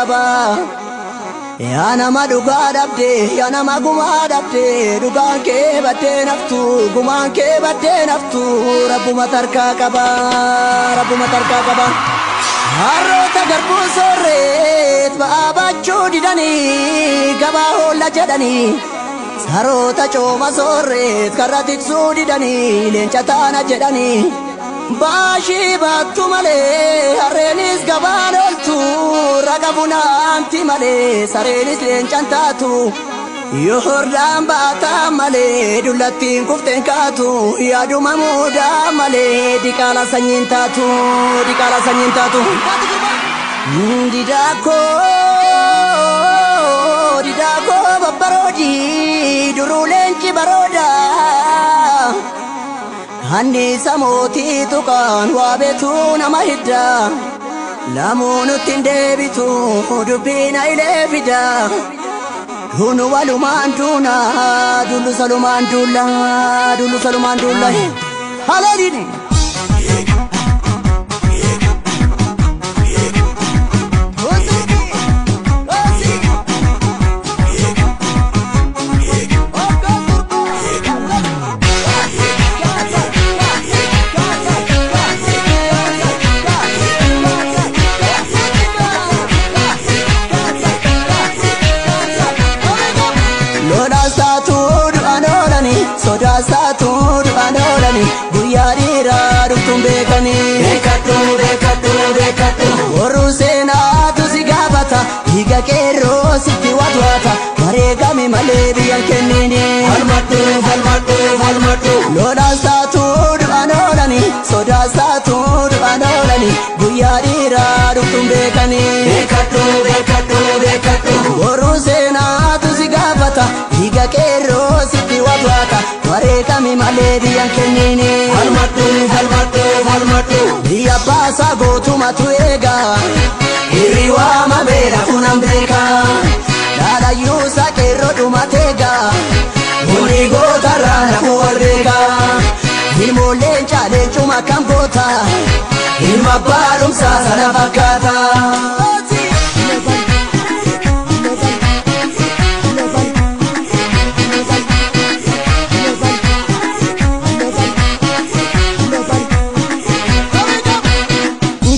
qaba. Yaa nama dhugaa dhabde, yaa nama gumaa dhabde, dhugaan kee baddee naftu, gumaan kee baddee naftu, rabbuma tarkaa qaba, rabbuma tarkaa qaba. Harroota garbuu soorreet ba'aa baachuu didanii gabaa hoolla jedhanii. Saroota cooma soorreet karra tiksuu didanii leenca taana jedhanii. Baashii baattu malee harreenis gabaan ooltu raga funaanti malee sareenis leencan taatu. Yoo hordaan baataa malee dullattiin kufteen kaatu yaaduma muudaa malee diqaala sanyiin taatu diqaala sanyiin taatu. Didaakoo didaakoo babbaroodii duruu leenci barooda. Anniisa mootii tuqaan waa beetu nama hidda. Lamuu nutti hin deebitu dubbiin hayilee fida. Duunu walumaan duuna dullu salumaan duulla dullu salumaan duulla. Haleeliini. Sodaasatu du'aan oolani guyyaa dhiiraa dhuftuun beekanii. Beekadhu beekadhu beekadhu. Warru seenaatu si gaafata dhiiga qeerroo sitti watwaata bareegame malee biyyan kennini. Falmadhu falmadhu falmadhu. Lolaasatu du'aan oolani sodaasatu du'aan oolani guyyaa dhiiraa dhuftuun beekanii. Beekadhu beekadhu beekadhu. Warru seenaatu si gaafata dhiiga qeerroo sitti watwaata bareegame malee biyyan kennini. Falmadhu falmadhu falmadhu. Biyya baasaa gootumatu eega Hirri waamamee lafuun beeka. Dhaadhayyuusaa qeerroo dhumateega Bunni gootarraa lafuu wal beeka. Ilmoolleen caaleencuma kan goota Ilma abbaa dhumsaa sana fakkaata.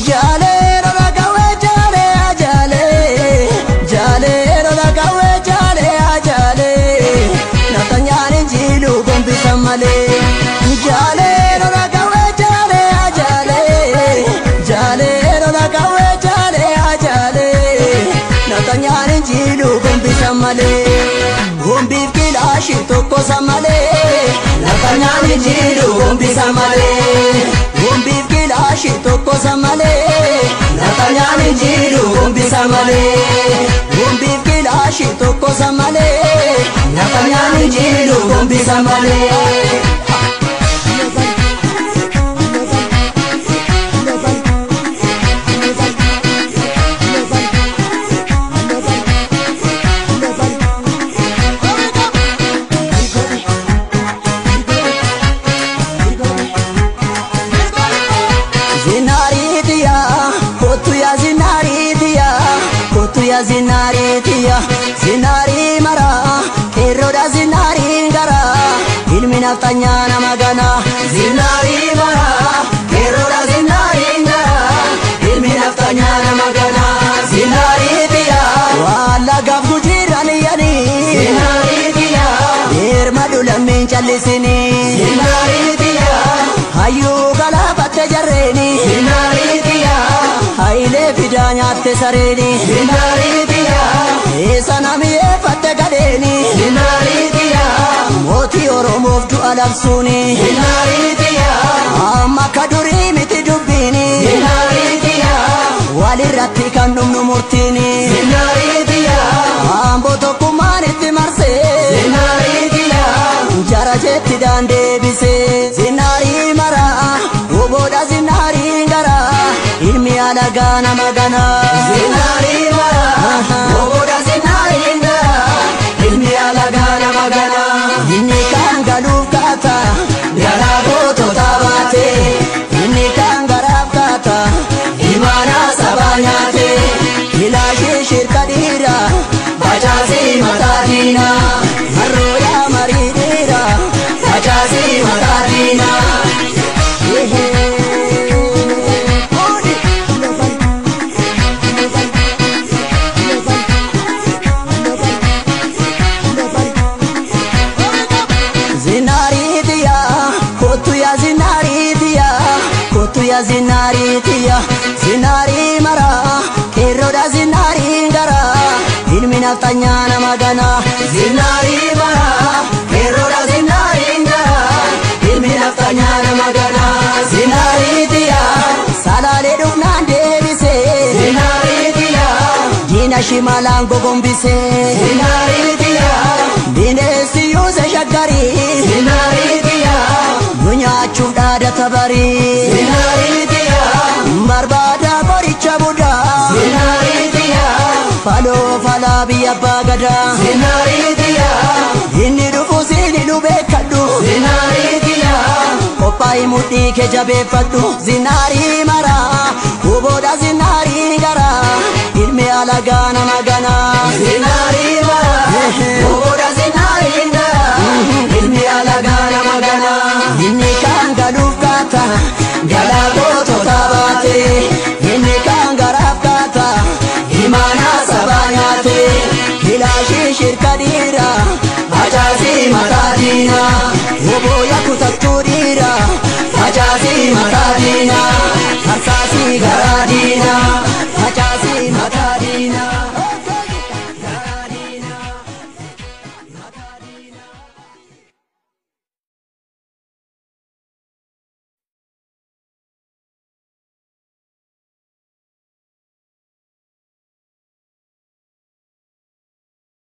Jaalee lola gawwee jaalee jaalee jaalee lola gawwee jaalee jaalee naftanyaan injiiluu gombisa malee. Jaalee lola gawwee jaalee jaalee jaalee lola gawwee jaalee jaalee naftanyaan injiiluu gombisa malee. Gombiif kilaashii tokkosa malee Naftanyaan injiiluu gombisa malee. Gombiif kilaashii tokkosa malee Naftanyaan injiiluu gombisa malee. Gombiif kilaashii tokkosa malee Naftanyaan injiiluu gombisa malee. Zinaariitiya kottu yaa zinaariitiya kottu yaa zinaariitiya zinaarii mara qeerroodha zinaariin gara ilmi naftanyaa nama gana. Zinaarii mara qeerroodha zinaariin gara ilmi naftanyaa nama gana. Zinaariitiya Waan lagaaf gujiiraan iyyanii zinaariitiya Deerma dulammiin callisinii zinaariitiya Hayyuu galaafatte jarreeni zinaariitiya Hayilee fidaa nyaatte sareeni zinaariitiya Eessa namiyeeffatte gadheeni zinaariitiya Mootii Oromoof du'a labsuuni zinaariitiya Amma akka durii miti dubbiini zinaariitiya Walirratti kan dhumnu murtiini zinaariitiya Amboo tokkummaan itti marsee zinaariitiya Jara jetti daandeebisee Zinaarii mara goboodha zinaariin gara ilmi alagaa nama gana. Zinaarii mara goboodha zinaariin gara ilmi alagaa nama gana. Inni kan galuuf kaata Garaa Qeerroodha zinaarii tiyya, zinaarii maraa, qeerroodha zinaarii garaa, ilmi nafxanyaa nama ganaa. Zinaarii maraa, qeerroodha zinaarii garaa, ilmi nafxanyaa nama ganaa. Zinaarii tiyya, Salaalee dhufnaan deebisee, zinaarii tiyya, diina shimalaan gogombisee, zinaarii tiyya, bineensi yuuse shaggarii, zinaarii tiyya, nu nyaachuuf dhaadata barii. Zinaarii tiyya, Barbaada qoricha budaa, zinaarii tiyya, faloo falaa biyya abbaa gadaa. Zinaarii tiyya, Inni dhufu siin nu beekadhu, zinaarii tiyya, qophaa'ii mudhii kee jabeeffadhu. Zinaarii maraa,